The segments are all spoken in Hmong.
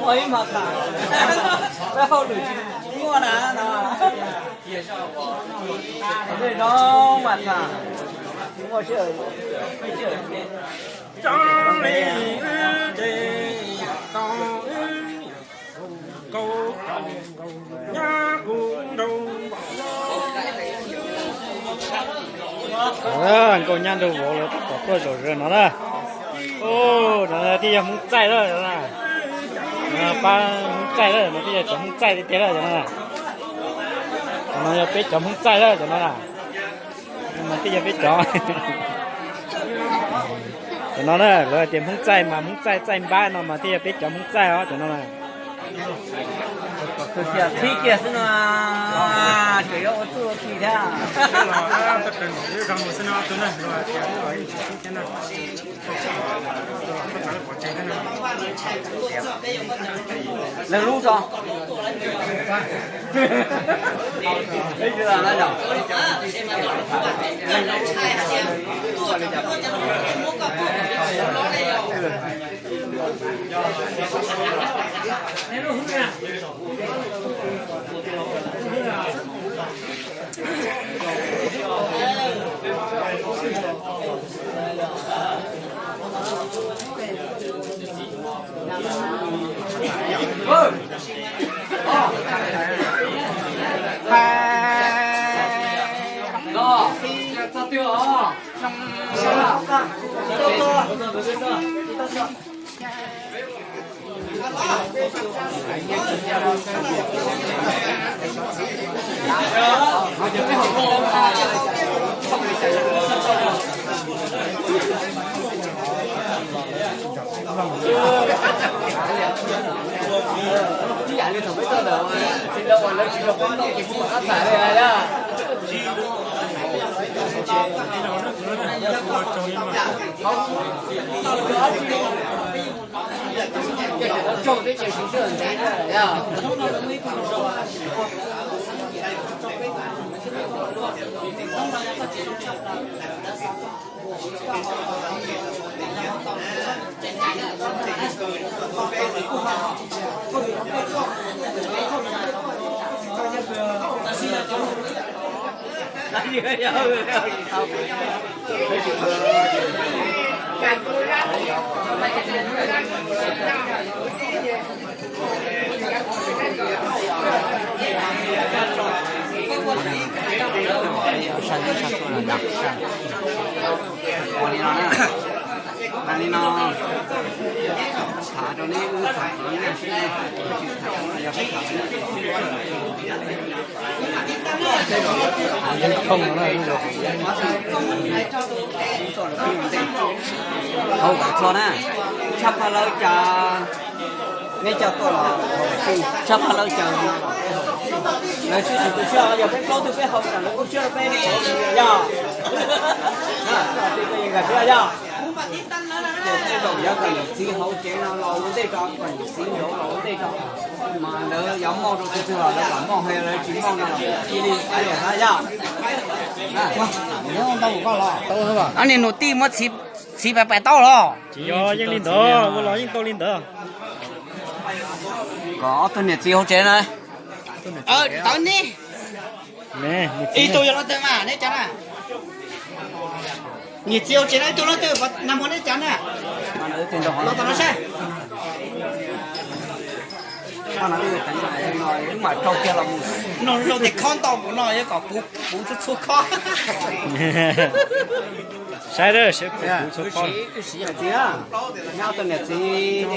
Ib mas tham, peb hauj lwm tsis muaj na no. Peb no mas tham, tsis muaj sij hawm, peb sij hawm. Nkauj nyab nraug vauv lawv tab tom tuaj zaum ze no na. Ub, no thiaj yog Hmoob txaij lawm no na. Pab Hmoob txaij lawm, no thiaj yog cov Hmoob txaij tiag tiag lawm cov no na. Cov no yog peb cov Hmoob txaij lawm cov no na. No thiaj yog peb cov. Cov no na, lawv hais tias Hmoob txaij mas Hmoob txaij txaij npab no mas thiaj yog peb cov Hmoob txaij os cov no na. Qhib kiag xwb no, tseem yuav ua txuj ua ci thiab. Leej lub tso. Ua li no na, hais li no, tham rau neb wb tham li na, tsis tham yog peb tham. Hauv kom txog na, tshaj pha lawv cas, neb coj tuaj los tshaj pha lawv cas, lawv sib tsis tu siab, yog peb plaub tug peb haus tas lawv kuj siab rau peb li, yog. Nkag siab yog. Ces tej zaum yog kom niam txiv hauv tsev no los ua ntej tso, kom niam txiv hauv los ua ntej tso, mas lawv yuav mob rau tus twg los lawv mam mob, ho yog lawv tsis mob no los cia li xav yam hab yog. Ob niag nus tij muab txhiv pais pais tau los? Tsis yog, yeej li ntawd, ua los yeej tau li ntawd. Kom ob tug niam txiv hauv tsev na. Tawv ne. Ib tug yog leej twg mas neb cov na? Niam txiv hauv tsev no ib tug leej twg, nag hmo neb cov na? Los tom no saib. No rau tes khob ntau mus no yog kom puv txhua txhua khob. Saib, wb siv hais tias nyob tus niam txiv,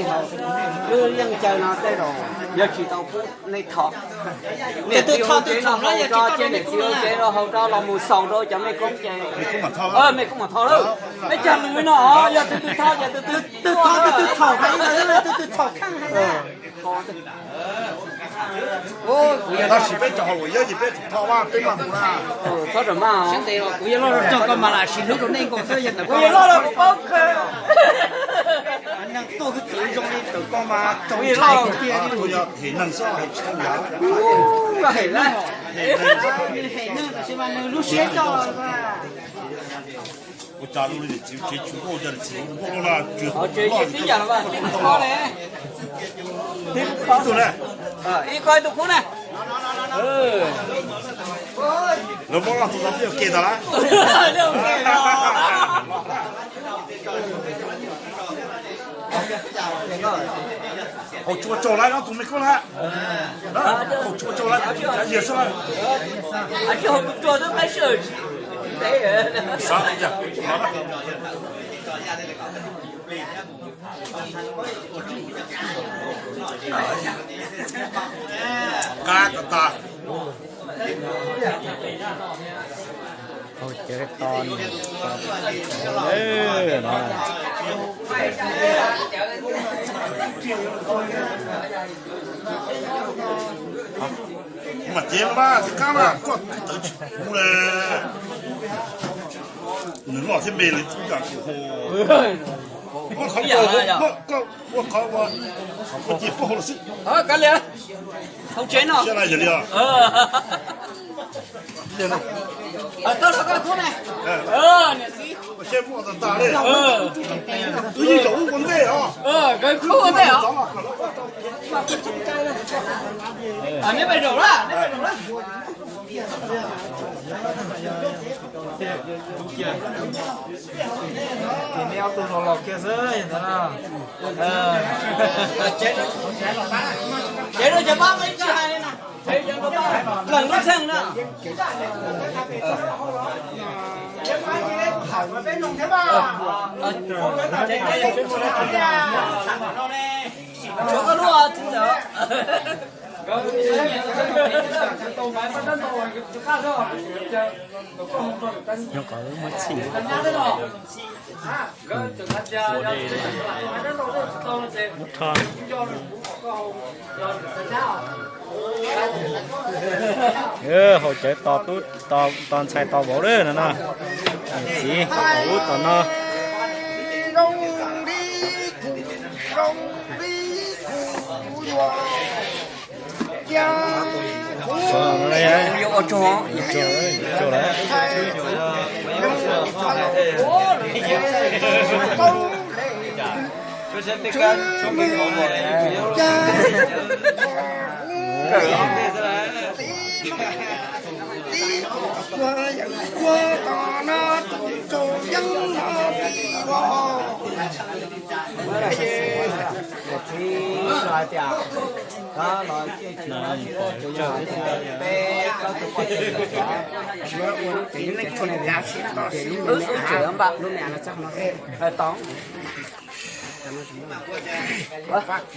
wb yeej caw no tej zaum yog tsis tau pub nej thom. Niam txiv hauv tsev no haus tso, ces niam txiv hauv tsev no haus tso los mus xaus rau cov mej koob ces mej koob mam thom lawm. Peb cog lus no, yog tus twg thom ces tus twg, tus twg thom, tus twg txhaum, tus twg txhaum. Tab sis peb cov hauj lwm yog ces peb tsum thom, peb mam mus na. Txhob ram mas, kuv yuav loj rau koj mas lam sis hlub rau nej nkaus xwb, yog ntawm kuv yuav loj rau kuv paub kawg. Neeg tuaj hwj txwv zoo li ntawm koj mas rau tshais tiag tiag. Hem neeg xwb, hem tsis thaj yav. Hem neeg, hem neeg tab sis mas nws lub siab coj. Ua cas lub niam txiv tsev tsis muaj, ua cas niam txiv muaj loj na, tsis loj li. Ib tug na. Ib ko ib tug kub na. Lawv muab loj tus no twb ua ke tas lawm. Haus tsuas tsaug lawm no tus me kub na. Haus tsuas tsaug lawm, tsis yog xwb lawm. Xav li cas? Qab tas tas. Hauv cawv to no. Mas cev no mas tsis qab mas koj tawv tsis kuv le. Nws loj thiab me li ib yam kuv hu. Muab qhov ua, koj ua qhov ua, koj cia koj hu los xwb. Siab laj yog li os. Tau los koj kub ne. Siab muaj tas tas li. Wb yeej zaum ub ua ntej os. Neb pais zaum na, neb pais zaum na. Ces neb ob tug los los kiag xwb ntag na. Tsev no cov pab ib tsis hais li na. Leej lub txheej na. Tshuav koj lub txheej ntawd. Nyob kom muab txhij. Muab rho. Haus cawv tos tub tos ntxhais tos vauv lawm no no. Niam txiv tom ub tom no.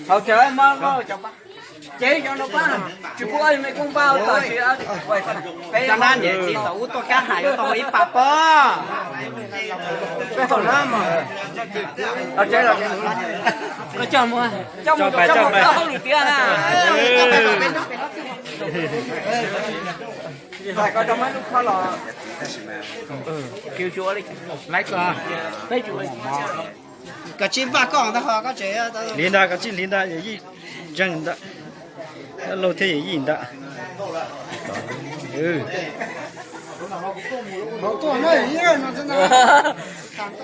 Haus cawv, ces cov no pab, tsis pub ob me koob pab tom tsis. Cov nab niam txiv tom ub tuaj kab hais yuav tau ib pab pob. Coj mus, coj mus, coj mus hauj lwm tiag na. Koj tsis npaj koj ntag ho koj tseem. Hliv ntag, koj tsis hliv ntag, yawm yij ntseeg ntag. Dab laug thiab yawm yij ntag.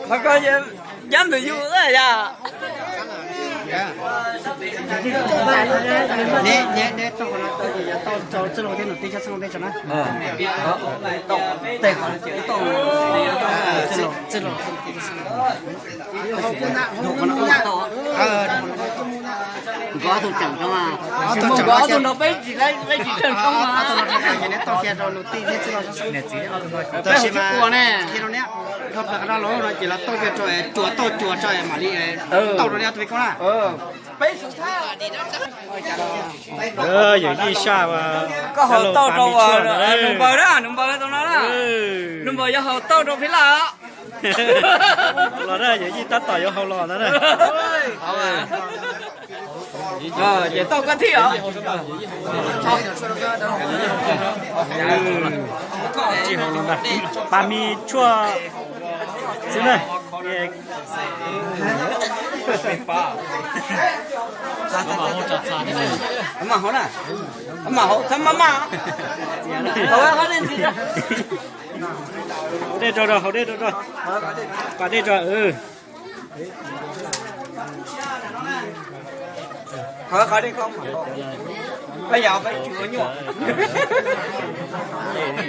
Qhov ko yab ntawm yus yom. Nkawd ob tug tseem tso mas, nkawd ob tug nrog peb tsis tseem tso mas. Peb hauv tsis quas ne. Ces los tau kiag rau cuav, tau cuav tso mam li tau rau ob tug me koob na. Peb xub thab. Yawm yij saj, koj haus tau rau nws npaws na, nws npaws tau no na. Nws npaws yuav haus tau rau Philaj. Los na, yawm yij tab tom yuav haus los ntag na. Ces tau koj thiab os. Tsis haus los ntag, pas mis tshuaj xwb na. Mam haus na, mam haus txhob maj maj. Haus dej rau, haus dej rau, pas dej rau. Qhov qhov dej koj mas, peb yog peb tsis ua nyuaj.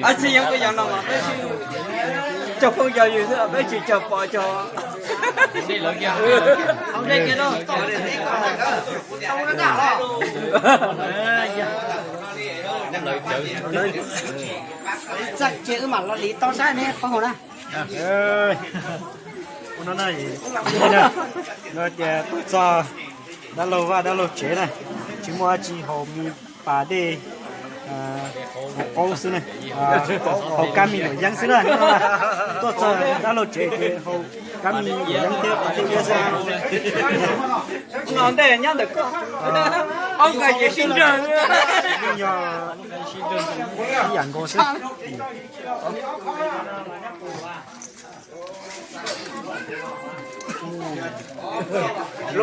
Ab txhib yeej peb yog no mas peb cog phooj yog ywg xwb, peb tsis cog pom cog. Txawm ces wb mam los hliv tau saib neb qhov hauv na. No tias tuaj txog dab laug vaj dab laug tsev na, tsis muaj dab tsi, haus me pas dej haus qaub xwb na, haus kab me luam yeeb xwb na. Tuaj txog dab laug tsev ces haus kab me luam yeeb thiab pas dej iab xwb. No ntej nyob ntawm koj, ob nqaij ces sib nrag. Yeej yog ib yam nkaus xwb. Thiab os,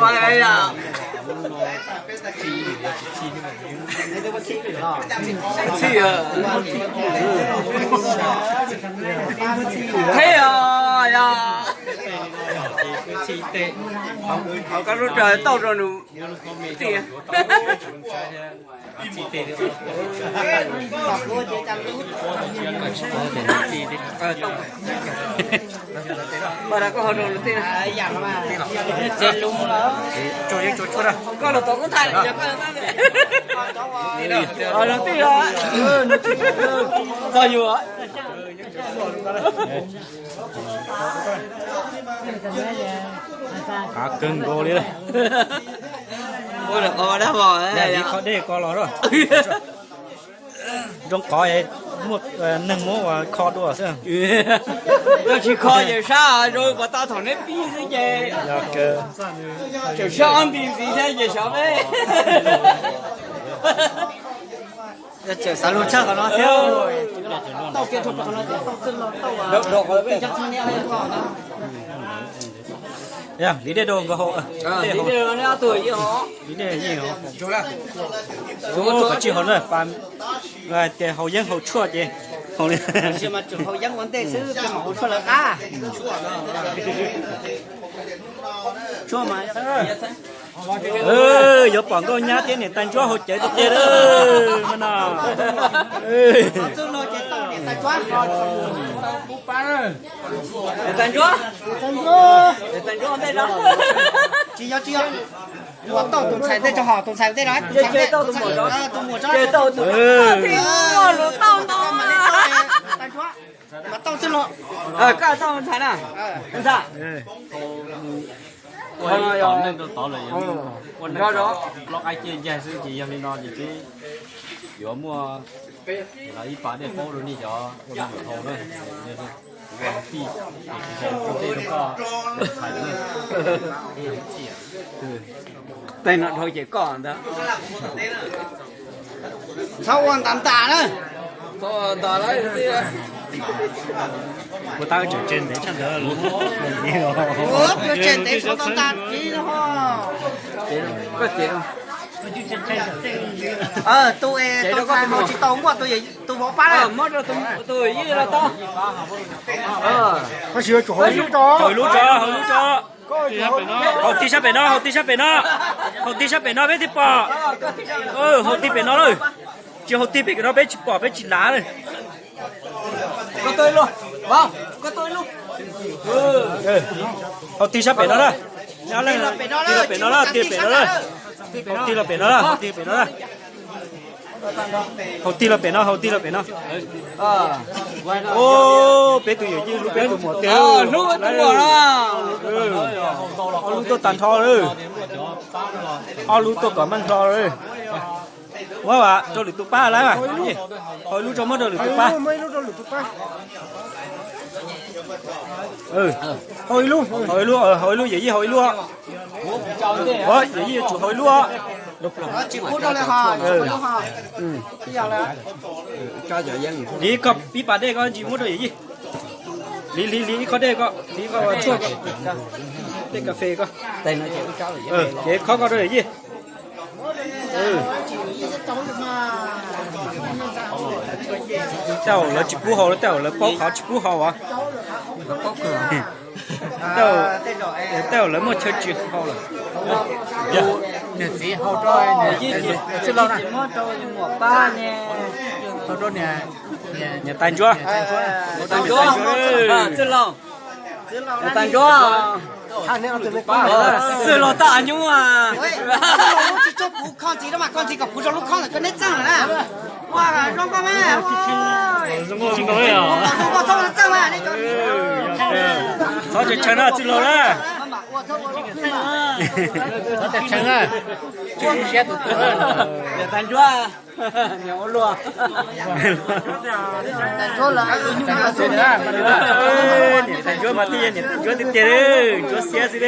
koj lub raws tauj rau nws tiag. Koj los tom kub thaj los tij los txog yus. Qav kawg nkaus li. Ua qhov dab vog, yam li qhov dej ko los. Zoo qhov muaj neeg muab ua kho dua xwb. Koj tsis kho ces sab zoo puas tau thaum neb pib xwb ces. Tseem sab ob nti ntxiv thiab ces sab peb. Tseem xav lug tshaj qhov no thiab. Hliv dej rau nkawd haus. Hliv dej, koj tsis haus na, hais tias haus yeeb haus tshuaj ces haus li. Haus yeeb ua ntej xwb, haus tshuaj lawv qab. Yuav pom Nkauj Nyab thiab niam tais Ntsuab haus cawv tiag tiag lawm no. Tais Ntsuab, tais Ntsuab ua ntej no. Tsis yog, tsis yog. Ua tau tus ntxhais ntej tso, tus ntxhais ntej no, tus ntxhais ntej, tus muam tso. Tus muam tso. Tus muam tso. Tais Ntsuab. Mas tau xwb los. Koj tau ntxhais na. Ntxhais. Ua ib tom neej rau tod lawm, ua neej plaub qaib ciaj ncaig xwb ces yog li no ces peb yuav muaj ib pas dej paub rau nej cov ua me nyuam hau na. Tij, tej rau koj ntxhais na. Tej no dhau ces koj ntag. Txhob ua ntas ntas na. Txhob ntas lawm. Ua tab tseem tseg ntev tshaj ntawd. Ua tseem ntev txhob tau ntas tsiv no. Tus es tus ntxhais haus tsis tau muaj tus vauv pab na. Muab rau tus yij los tau. Tab sis yuav tsum haus ib lub tso. Haus ib lub tso, haus ib lub tso. Haus tig sab pem no, haus tig sab pem no. Haus tig sab pem no peb thiaj pom. Haus tig pem no lawm. Tsis haus tig pem no peb tsis pom, peb tsis lav lawm. Haus tig sab pem no na. Tig los pem no na, tig pem no na. Haus tig los pem no na, haus tig pem no na. Haus tig los pem no, haus tig los pem no. Ub, peb tus yawm yij hlub peb tus muam tiag. Hlub tus muam no. Ob lub tuaj tag nrho lawm. Ob lub tuaj kom meej nrho lawm. Muab rau lwm tus pab lawm. Haus ib lub tso muab rau lwm tus pab. Haus ib lub, haus ib lub, haus ib lub, yawm yij haus ib lub. Yawm yij yuav tsum haus ib lub. Hliv koj ib pas dej koj ntsis muab rau yawm yij. Hliv, hliv, hliv ib qho dej koj, hliv koj tshuaj koj, tej kas fes koj. Ces khob koj rau yawm yij. Tej zaum lawv tsis pub haus, tej zaum lawv paub qhov tsis pub haus as. Tej zaum lawv muaj chaw tsis haus lawm. Niam txiv hau rau, txwj laug na, hau rau niam, niam tais ntsuab, tais ntsuab, txwj laug, niam tais ntsuab, txwj laug tag nyuj. Tsis tso kuv kho ntxiv, kho ntxiv kom kuv zoo lub khob ntawm koj neb txeej lawm na. Ua zoo nkauj mas, zoo nkauj txhob txeej mas, txhob tshee tshee na txwj laug na. Txhob tshee tshee na, tsis zoo siab tus twg. Niam tais ntsuab, niam ua luaj. Niam tais ntsuab mas thiaj yog niam tais ntsuab tiag tiag, ntsuab xiab xwb.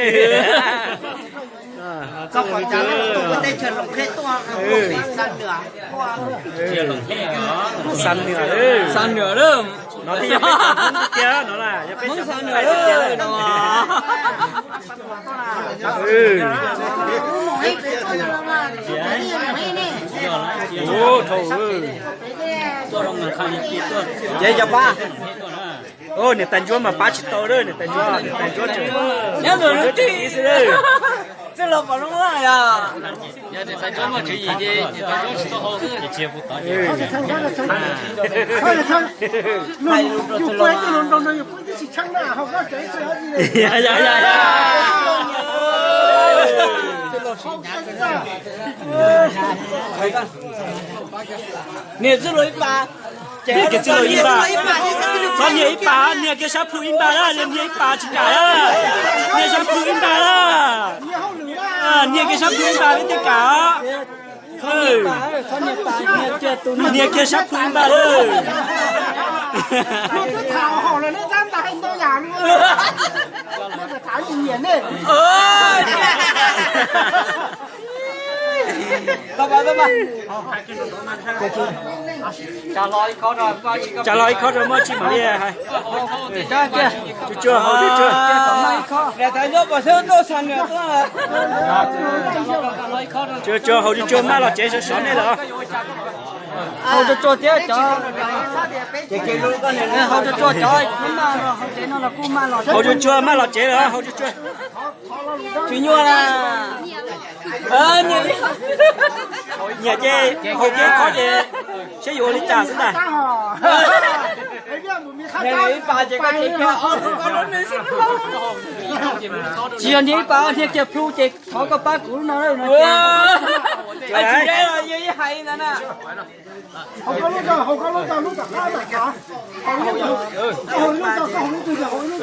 Koj pom cas tus teb chaws Loos Qheb tuaj, Xa Nws, Xa Nws, no thiaj yog peb cov Hmoob tiag tiag no las, yog peb cov Hmoob Xa Nws no. Dhau, ces yog pab, niam tais ntsuab mas pab tsis tau lawm, niam tais ntsuab, niam tais ntsuab tseem, tseem ib xwb lawm. Txwj laug pom zoo yog. Niag txwj laug ib pas, niag txwj laug ib pas, txhob niag ib pas, niag kiag sab plhu ib pas na, niag ib pas tsis kam na, niag sab plhu ib pas na, niag kiag sab plhu ib pas peb thiaj kam. Niag kiag sab plhu ib pas lawm. Tsa hlo ib khob rau moj tsis mam li hais. Tsuag tsuag haus tsuag tsuag. Tsuag tsuag haus tsuag tsuag maj los tsev sov sov nej lawm. Haus tsuag tsuag thiab cov, haus tsuag tsuag cov, haus tsev no los kuj maj los, haus tsuag tsuag maj los tsev lawm, haus tsuag tsuag. Tsis nyuaj na. Nyiam ces haus kiag khob ces saib yuav ua li cas xwb ntag. Ib pas ces koj tsis yog niag ib pas, niag kiag plhu ces thov koj pab kuv lub no. Tsis deb los yog ib hais ntawd na. Haus koj lub, haus koj lub, lub tom qab tom qab. Haus lub, haus lub, haus lub.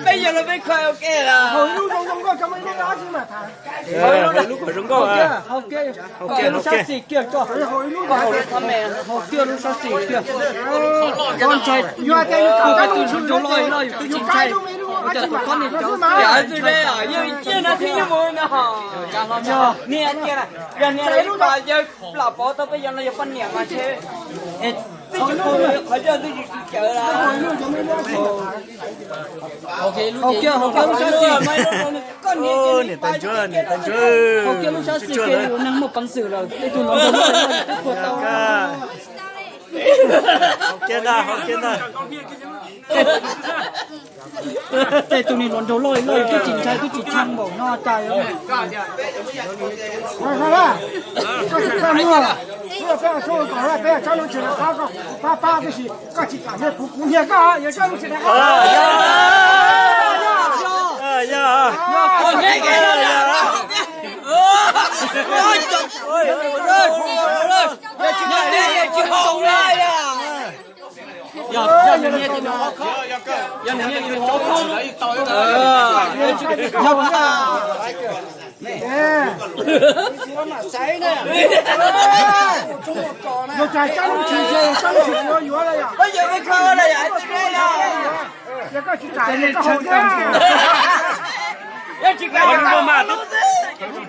Peb yog los peb kho ua ke los. Haus lub kom zoo nkauj. Haus kiag lub sab xis kiag, haus kiag lub sab xis kiag. Koj ntshai, koj tus nraug loj loj yus twb tsis ntshai. Ua cas tus khob niag cov, yog niag ib pas yawg lam pov tau peb yog no yog poj niam mas ntshe twb tsis qhov coj twb tsis tsis cawv la. Haus kiag, haus kiag lub sab xis. Niam tais ntsuab, niam tais ntsuab. Haus kiag lub sab xis kiag, yus neeg muaj peev xwm lawm, tej tus hluas nraug loj loj yus twb khuam tau. Haus kiag ntag, haus kiag ntag. Tej tus niag hluas nraug loj loj yus twb tsis ntshai twb tsis tshee npaum no cas. Peb tsob lub tshis pab pab tib si, koj tsis kam kuv, kuv nyiag koj, yog tsob lub tshis. Yog tsob lub tshis, tsob lub tshis yuav yuav lawm yom. Yog koj tsis kam, koj haus kiag. Haus zoo nkauj mas,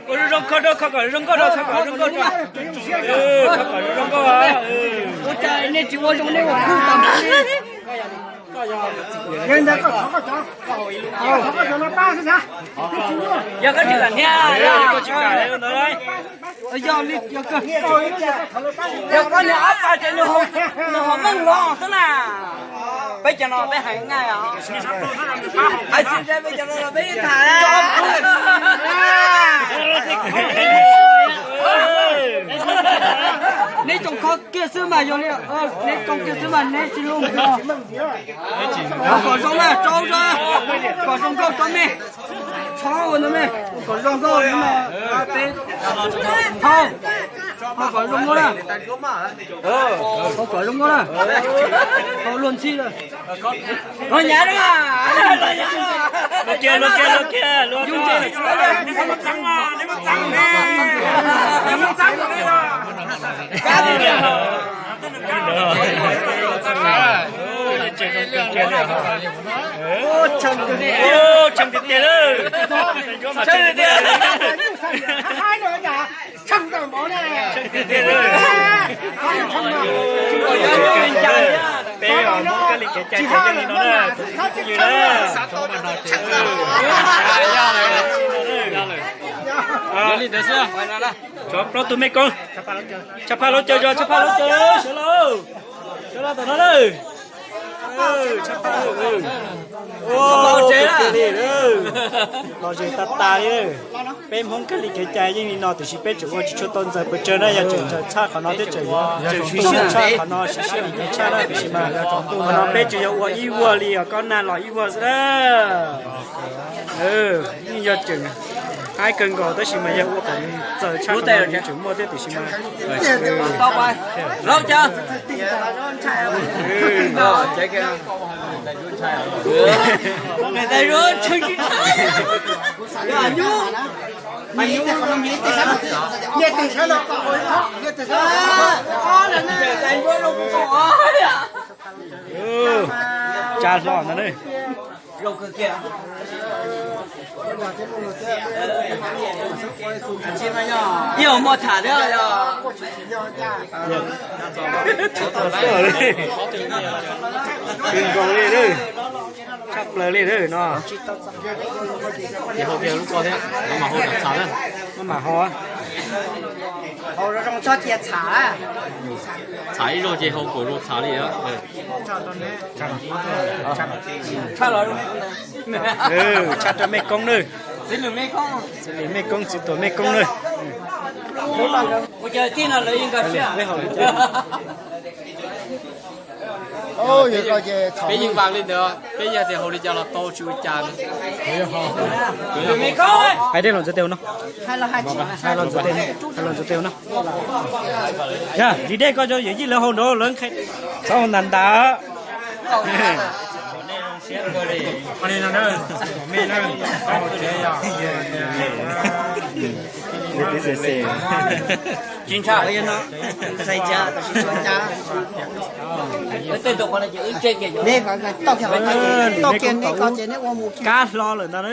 ua zoo zoo kho rau, kho kom zoo nkauj rau, kho kom zoo nkauj rau. Kho kom zoo zoo nkauj. Ua cas nej tsis ua zoo nej ua kuj tas li. Yog koj tsis kam, yog koj tsis kam, yog li, yog koj niag ob pas ces nws ho meej los xwb na. Peb cov no peb hais nqaij os. Hais tsis ntshe peb cov no los peb tham. Neb tsoo kho kiag xwb mas yog li, neb tsoo kiag xwb mas neb tsis lub. Kom zoo na, tso, kom zoo nkauj rau nej. Txhob ua ntawd me, kom zoo nkauj no, peb thau, thau kom zoo nkauj na. Thau kom zoo nkauj na. Thau luag ntxhi lawm. Los nyav na. Luag kiag, luag kiag, luag kiag, luag kiag. Tshee tiag tiag lawm. Tshee tiag tiag. Peb os, Hmoob Kab Lis kev cai ces yeej li no na, tus phooj ywg na. Yog li ntawd xwb, tsov plaub tug mej koob, tshaj phaj lub caw zog, tshaj phaj lub caw, sawv los, sawv los tom no lawm. Tshaj phaj, tiag tiag li, los ze tas tas li. Peb Hmoob Kab Lis kev cai yeej li no tiam sis peb tseem ua tsis tshua tau ntxaws pes tsawg na, yog tseem ntxaws tshaj qhov no thiab tseem, tseem tshaj qhov no siv sij hawm ntxaws tshaj na, tiam sis mas qhov no peb tseem yog ua ib vuag li os, kob nag los ib vuag xwb na. Yeej yog tseem haib kawg nkaus tab sis mas yog ua kom txaws tshaj qhov no tseem muaj thiab tiam sis mas Tsa hlo ntag na. Ib muaj tham thiab. Kawg nkaus li, tshaj plaws li no. Ces hau kiag lub ko thiab, no mas hau txhav na. No mas hau. Hau zoo zoo txhob cia txhav. Txhav ib zaug ces hau kom zoo txhav li. Tshaj rau mej koob nawb. Txiv lws mej koob, txiv tuam mej koob nawb. Peb yeej vam li ntawd, peb yog tias hau li cas los tau tsis ua cas. Hais dej los ntxuav tes no. Hais los ntxuav tes no. Yog li dej koj cov yawm yij lawv hau nraud lawv txhob hau ntas ntas. Kab hlo lawm ntag.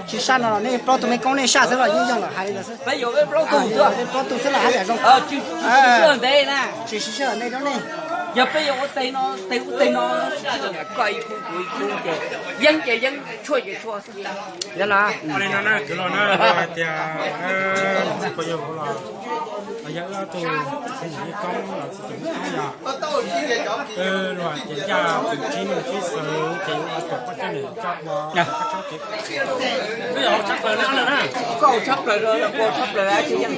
Tsis sab no los nej plaub tug mej koob nej saj xwb los yeej yog lawm, hais li ntawd xwb. Peb plaub tug xwb los haj yam zoo. Tsis sib sij hawm nej rau nej. Yog peb yuav ua teg no, teg ub teg no, koj ib khub kuv ib khub ces yeeb ces yeeb, tshuaj ces tshuaj xwb. Yog los tias txiv pog yawg vauv los, yog wb ob tug txiv yawm yij koob los txiv tuam mej koob yog, luag hais tias yaj txwm tsib neej tsib xwm ces yuav ua tuam poj coj niam coj ua, koj tshab plaws na, koj tshab plaws, koj tshab plaws tsis yeej.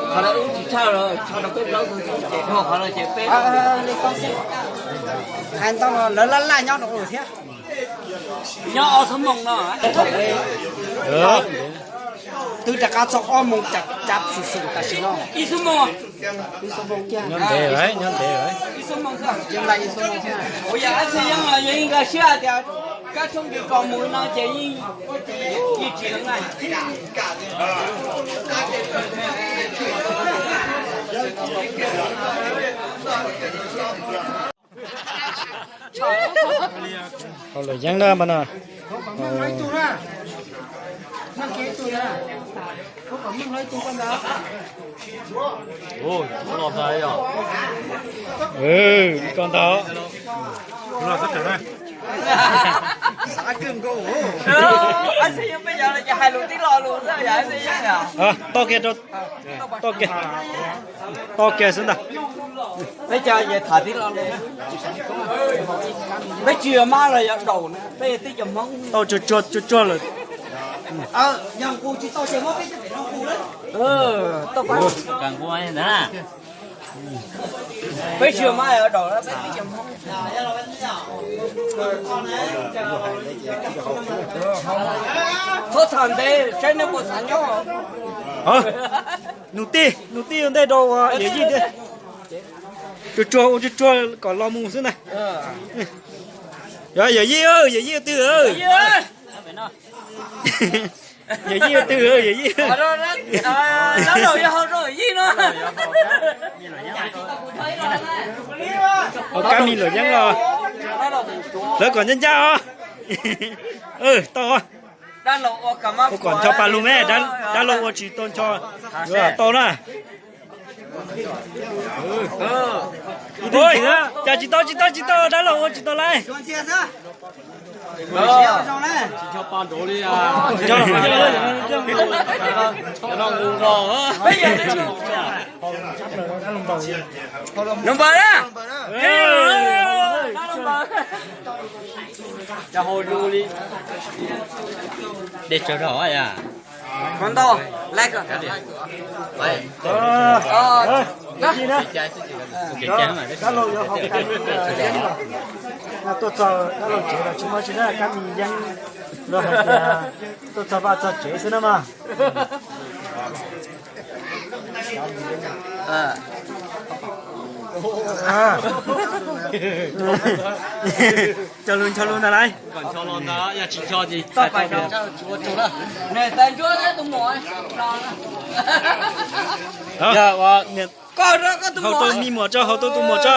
Qhov no wb tsis tshaj los tso rau peb plaub tug ces dhau qhov no ces peb. Hais ntau los lawv laj laj nyob rau thiab. Nyob ob xuab moos no. Twb rov qab txog ob moos cav xum xum tam sim no. Ib xuab moos. Ib xuab moos kiag. Nyob ntev lawm, nyob ntev lawm. Ib xuab moos xwb. Ua yog ab txhia yeej los yog nkag siab tias kab tshoob kis kom mus no ces yeej, yeej tsis lawm na. Hauj lwm yeeb na mas no. Koj ntag. Toj kiag rau, toj kiag, toj kiag xwb ntag. Peb cov tham tib lo, peb tsis yog mab los yog daus na, peb yog tib cov Hmoob. Tau tsuag tsuag tsuag tsuag lawm. Peb tsis yog mab yog daus, peb tib cov Hmoob. Txhob tham ntev, saib nej puas xav nyob. Nus tij, nus tij ua ntej rau yawm yij thiab. Tsuag tsuag ua tsuag tsuag kom los mus xwb ntag. Yog yawm yij, yawm yij ua twg? Yawm yij ua twg, yawm yij? Hauv Kab Mis Luam Yeeb los, lawv kom ncaj ncaj os. Tau, ua kom ncho pas lug me, dab laug ua tsis tau ncho, tau na. Cas tsis tau, tsis tau, tsis tau, dab laug ua tsis tau lawm. Npawg na. Dej tsawg rau hauv ya. Ntau, laiv ko. Dab laug yuav haus, tuaj txog dab laug tsev los tsis muaj tsi na, Kab Mis Yeeb los hais tias tuaj txog vaj txog tsev xwb na mas. Cog lus ncho lus ntag lauj. Haus tau me muam tso, haus tau tus muam tso.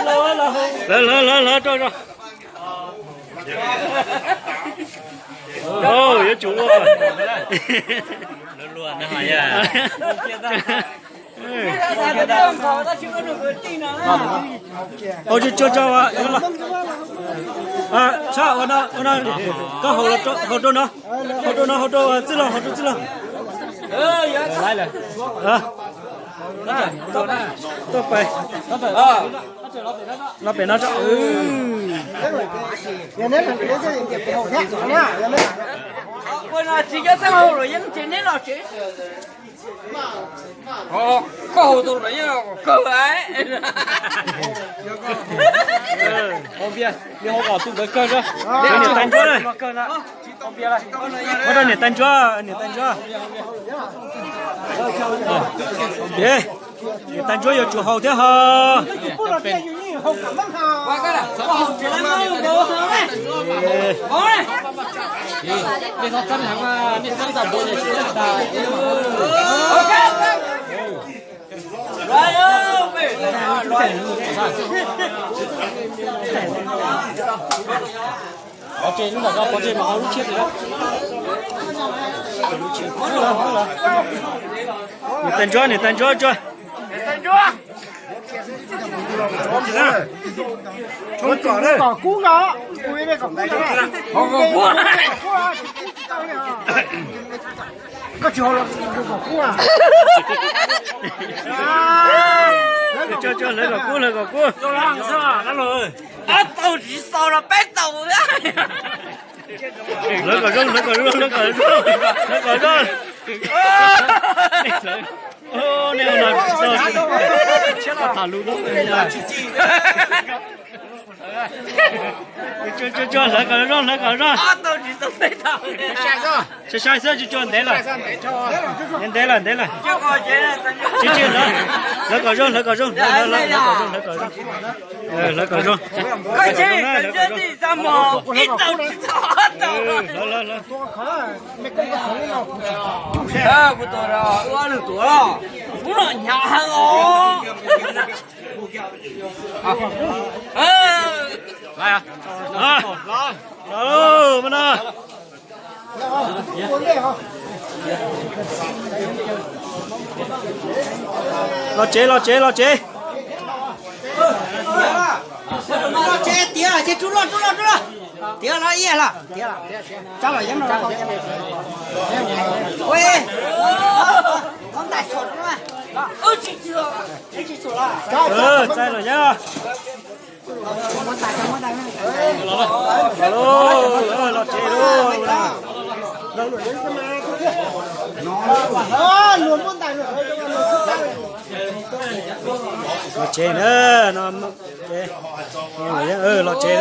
Lawv, lawv, lawv, lawv rau, rau. Yuav tsum ua. Ua tsuag tsuag tso, sab ua no, koj haus rau no, haus rau no, haus rau txwj laug, haus rau txwj laug. Tuaj pais. Los pem no tso. Koj haus tus no yeej kawg lawm. Niam tais ntsuab na. Muab rau niam tais ntsuab, niam tais ntsuab. Niam tais ntsuab yuav tsum haus thiab ho. Pov tseg lub ntawm ko, pov tseg mas ho lub tshiab tiag. Niam tais ntsuab, niam tais ntsuab tso. Kom kub os, kom kub os. Koj tsis haus los kom kub a. Tso, tso, hlawv kom kub, hlawv kom kub. Ob tug tsis xaus los peb tug. Hlawv kom zoo, hlawv kom zoo, hlawv kom zoo, hlawv kom zoo. Nej no tsis tau tham lus. Tso, tso, tso, hlawv kom zoo, hlawv kom zoo. Sai sai xwb, tso, tso ntev lawm. Ntev lawm, ntev lawm. Tsis, tsis hlawv. Hlawv kom zoo, hlawv kom zoo, hlawv, hlawv, hlawv kom zoo, hlawv kom zoo. Hlawv kom zoo na, hlawv kom zoo. Hlawv, hlawv, hlawv. Los tsev, los tsev, los tsev. Los tsev tiag, ces rub loj, rub loj, rub loj. Tiav los ib los, tiav los, tso los yeeb no. Ua, muab ntais tshuam rau na. Txaij los yeeb. Los tsev lauj. Los tsev na, no, los tsev.